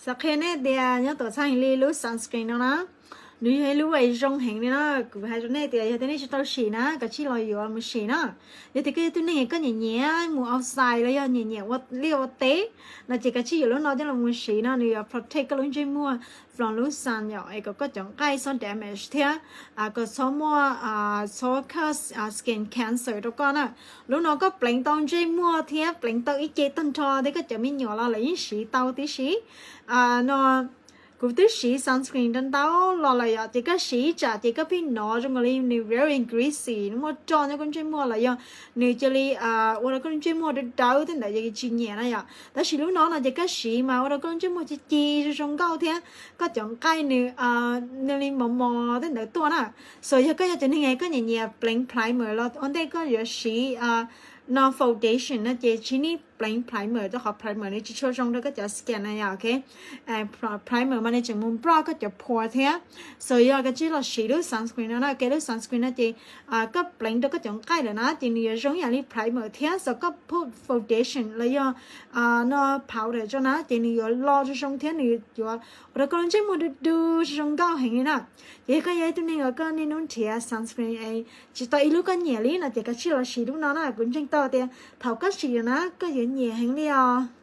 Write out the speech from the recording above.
Xav qhia nej tias nyob tom txhab heev li lub sunscreen no na, nws yog ib lub uas zoo heev li na. Kuv hais rau nej tias yog tias nej tsis tau sim na, kav tsij los yuav mus sim na. Yog tias koj yog tus neeg koj nyiam nyiam mus outside los yog nyiam nyiam ua liaj ua teb no ces kav tsij yuav lub no coj los mus siv no, nws yuav protect koj lub ntsej muag from lub sun yom, es kom koj cov nqaij txhob damage thiab kom txhob muaj, txhob cause skin cancer rau koj na. Lub no koj pleev tau ntsej muag thiab pleev tau ib ce tag nrho thiab koj cov me nyuam los lawv yeej siv tau tib si. No kuv twb siv sunscreen ntau ntau los lawm yom, ces koj siv ib tsam ces koj pheej hnov zoo nkaus li nws very greasy, nws muaj roj nyob koj ntsej muag los yog nws cia li ua rau koj ntsej muag dawb dawb tej ntawd ces tsis nyiam na yom. Tab sis lub no no ces koj siv mas ua rau koj ntsej muag ci ci zoo zoo nkauj thiab koj cov nqaij nws nws li mos mos tej ntawd tuaj na. So yog koj yog cov neeg koj nyiam nyiam pleev primer los ua ntej koj yuav siv no foundation no ces tsis nis pleev primer rau qhov primer nws tsis tshua zoo rau koj cov skin na yom, ok. Primer mas nws tseem mus block koj cov pore thiab. So yog kav tsij los siv lub sunscreen no na, ok, lub sunscreen no ces koj pleev rau koj cov nqaij lawm na ces nws yuav zoo ib yam li primer thiab, so koj put foundation los yog no powder rau na ces nws yuav lo zoo zoo thiab nws yuav ua rau koj lub ntsej muag du du zoo nkauj heev li na. Ces yog koj yog ib tug neeg uas koj niaj hnub nrhiav sunscreen es tsis tau ib lub koj nyiam li no ces kav tsij los siv lub no na, kuv ntseeg tau tias thaum koj siv lawm na koj yuav nyiam heev li os.